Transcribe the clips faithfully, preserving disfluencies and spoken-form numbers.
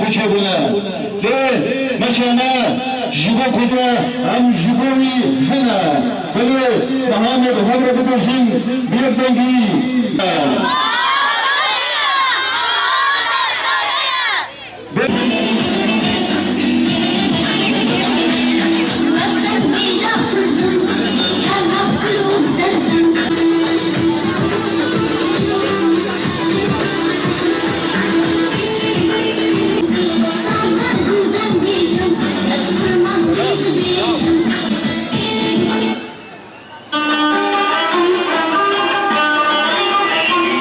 Piçe bûne. Lê meşe me ji bo ku de em ji bo wî hene. Belê niha me bi hev re bibêjin bi yekdengî.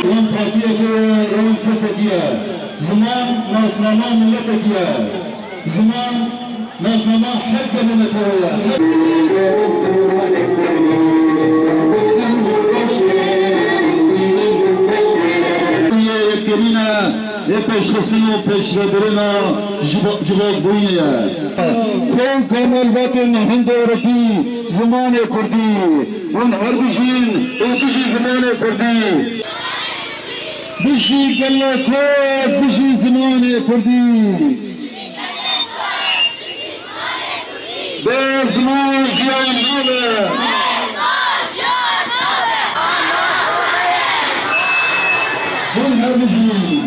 Wan partiyekê ye, wan kesekî ye. Ziman nasnama miletekî ye. Ziman nasnama her gelê netewe ye. Yê yekemîn e, yê pêşxistin û pêşvebirina civa-, civakbûyînê ye. Kol Kemal Batên Hindorekî, zimanê kurdî. Hûn her bijîn û bijî zimanê kurdî. Bijî gelek Kurd, bijî zimanê kurdî. Bê ziman jiyan nabe. Hûn her bijîn.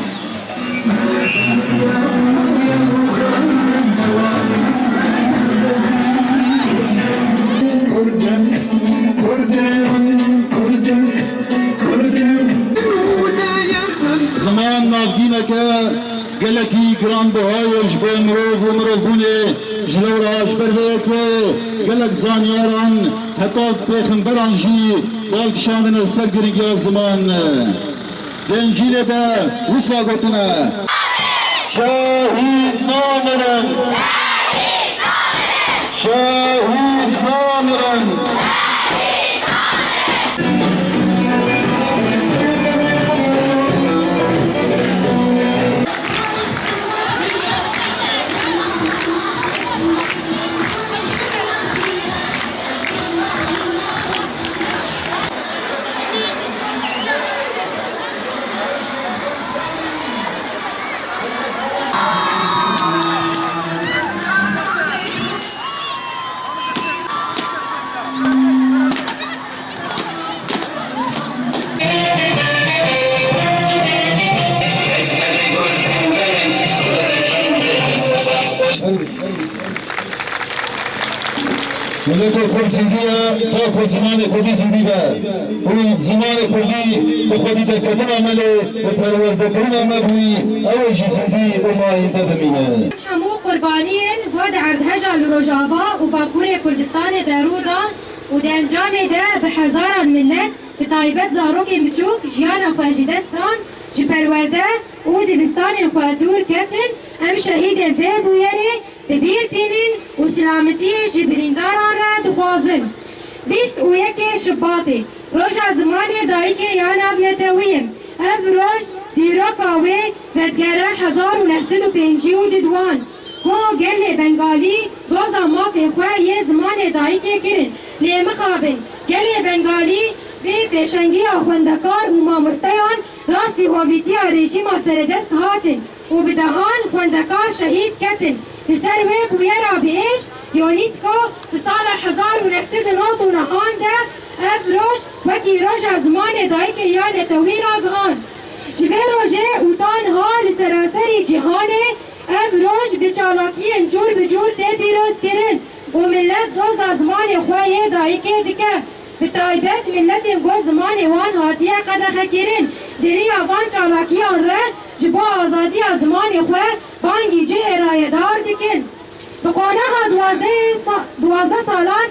Ziman navgîneke gelekî giranbiha ye ji bo mirov û mirovbûnê. Ji lewra ji ber vê yekê gelek zanyaran heta pêxemberan jî bal kişandine ser giringiya ziman. Di Încîlê de wisa gotine, şehîd namirin. Şehîd namirin. Mileta Kurd zindî ye, ba ku zimanê Kurdî zindî be. Û zimanê Kurdî bi xwedî derketina me lê, bi perwerdekirina me bi wî, ew ê jî zindî û mayînde bimîne. Hemû qurbaniyên ku di erdheja li Rojava û Bakurê Kurdistanê de rû dan û di encamê de bi hezaran milet, bi taybet zarokên biçûk, jiyana xwe ji dest dan, ji perwerde û dibistanên xwe dûr ketin, em şehîdên vê bûyerê bi bîr tînin û silametiyê ji birîndaran re dixwazin. Bîst û yekê Şibatê, Roja Zimanê Dayikê ya Navnetewî ye. Ev roj dîroka wê vedigere hezar û neh sed û pêncî û diduan, ku gelê Bengalî doza mafê xwe yê zimanê dayikê kirin. Lê mixabin, gelê Bengalî vê pêşengiya xwendekar û mamosteyan rastî hovîtiya rejîma seredest hatin û bi dehan xwendekar şehîd ketin. Li ser wê bûyera bihêş, UNESCO di sala hezar û neh sed û nod û nehan de ev roj wekî Roja Zimanê Dayikê ya Netewî ragihand. Ji vê rojê û ta niha li seranserî cîhanê ev roj bi çalakiyên cûr bi cûr tê pîrozkirin û milet doza zimanê xwe yê dayikê dike. Bi taybet miletên ku zimanê wan hatiye qedexekirin, di riya van çalakiyan re ji bo azadiya zimanê xwe bangî cihê rayedar dikin. Bi qonaxa duwazdeh sa-, duwazdeh salan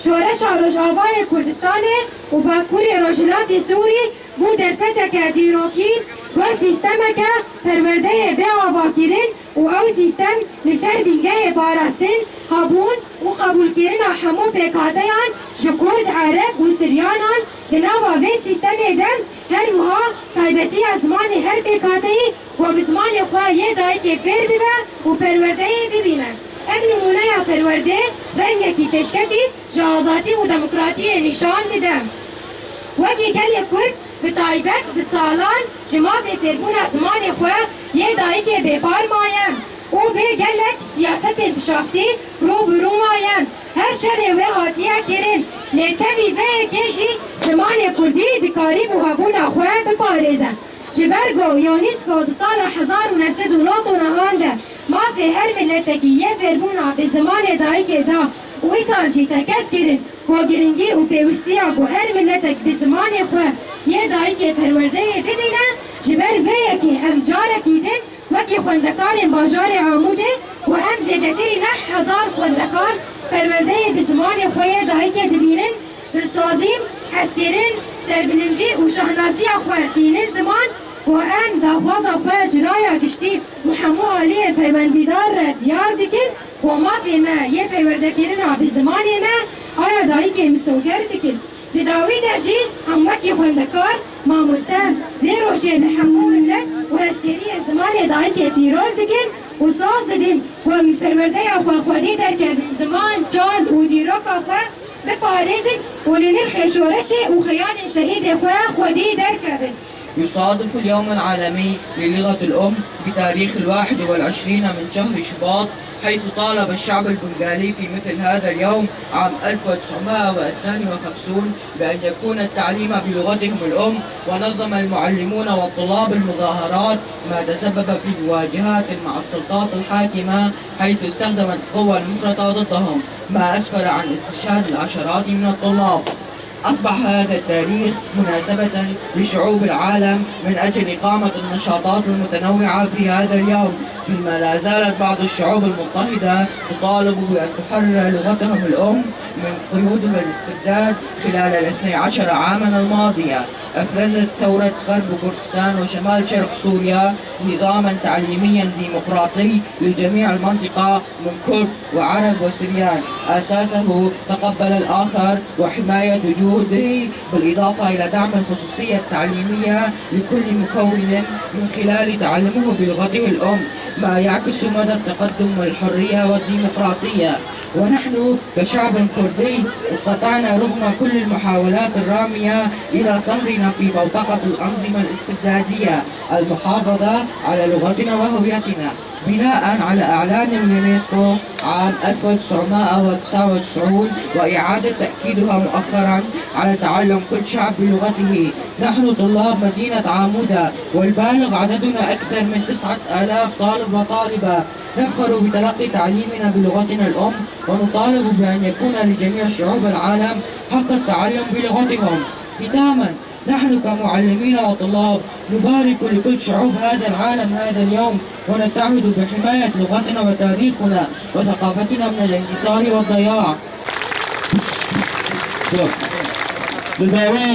Şoreşa Rojavayê Kurdistanê û Bakurê Rojhilatê Sûrî bû derfeteke dîrokî, wek sîstemeke perwerdeyê bê avakirin û ew sîstem li ser bingehê parastin, hebûn û qebûlkirina hemû pêkhateyan ji Kurd, Ereb û Siryanan di nava vê sîstemê de, her wiha taybetiya zimanê her pêkhateyî ku bi zimanê xwe yê dayikê fêr bibe û perwerdeyê bibîne. Ev nimûneya perwerdê rengekî pêşketî ji azadî û demokratiyê nîşan dide. Wekî gelê Kurd bi taybet bi salan ji mafê fêrbûna zimanê xwe yê dayikê bêpar maye Tê bi şaftî rû bi rû maye. Her şerê wê hatiye kirin. Lê tevî vê yekê jî zimanê kurdî dikarîbû hebûna xwe biparêze. Ji ber ku UNESCO di sala hezar û neh sed û nod û nehan de mafê her miletekî yê fêrbûna bi zimanê dayikê da û îsal jî tekez kirin ku giringî û pêwistiya ku her miletek bi zimanê xwe yê dayikê perwerdeyê bibîne, ji ber vê yekê em carekî din wekî xwendekarên bajarê Amûdê ku em zêdetirî neh hezar xwendekar perwerdeyê bi zimanê xwe yê dayikê dibînin, Pilsazî, hezkirin, serbilindî û şahnasiya xwe tînin ziman ku em daxwaza xwe ji raya giştî û hemû aliyên peywendîdar re diyar dikin ku mafê me yê peywerdekirina bi zimanê me aya dayikê misoger dikin. Di dawî de jî em wekî xwendekar, mamoste, vê rojê li hemû milet û hezkeriyên zimanê dayikê pîroz dikin û saz didin ku em li perwerdeya xwe xwedî derkevin, ziman, çand û dîroka xwe biparêzin û li nirxê şoreşê û xeyalên şehîdê xwe xwedî derkevin. يصادف اليوم العالمي للغة الأم بتاريخ الواحد والعشرين من شهر شباط، حيث طالب الشعب البنغالي في مثل هذا اليوم عام ألف وتسعمائة واثنين وخمسين بأن يكون التعليم بلغتهم الأم، ونظم المعلمون والطلاب المظاهرات، ما تسبب في مواجهات مع السلطات الحاكمة، حيث استخدمت قوى المفرطة ضدهم، ما أسفر عن استشهاد العشرات من الطلاب. أصبح هذا التاريخ مناسبة لشعوب العالم من أجل إقامة النشاطات المتنوعة في هذا اليوم، فيما لا زالت بعض الشعوب المضطهدة تطالب بأن تحرر لغتهم الأم من قيود الاستبداد. خلال الاثني عشر عامًا الماضية، أفرزت ثورة غرب كردستان وشمال شرق سوريا نظامًا تعليميًا ديمقراطي لجميع المنطقة من كرد وعرب وسريان، أساسه تقبل الآخر وحماية وجوده، بالإضافة إلى دعم الخصوصية التعليمية لكل مكون من خلال تعلمه بلغته الأم، ما يعكس مدى التقدم والحرية والديمقراطية. ونحن كشعب كردي استطعنا رغم كل المحاولات الرامية إلى صهرنا في بوتقة الأنظمة الاستبدادية المحافظة على لغتنا وهويتنا، بناء على إعلان اليونسكو عام ألف وتسعمائة وتسعة وتسعين وإعادة تأكيدها مؤخرًا على تعلم كل شعب بلغته. نحن طلاب مدينة عامودة، والبالغ عددنا أكثر من تسعة آلاف طالب وطالبة. نفخر بتلقي تعليمنا بلغتنا الأم، ونطالب بأن يكون لجميع شعوب العالم حق التعلم بلغتهم. ختامًا، نحن كمعلمين وطلاب نبارك لكل شعوب هذا العالم هذا اليوم، ونتعهد بحماية لغتنا وتاريخنا وثقافتنا من الاندثار والضياع. Li dawî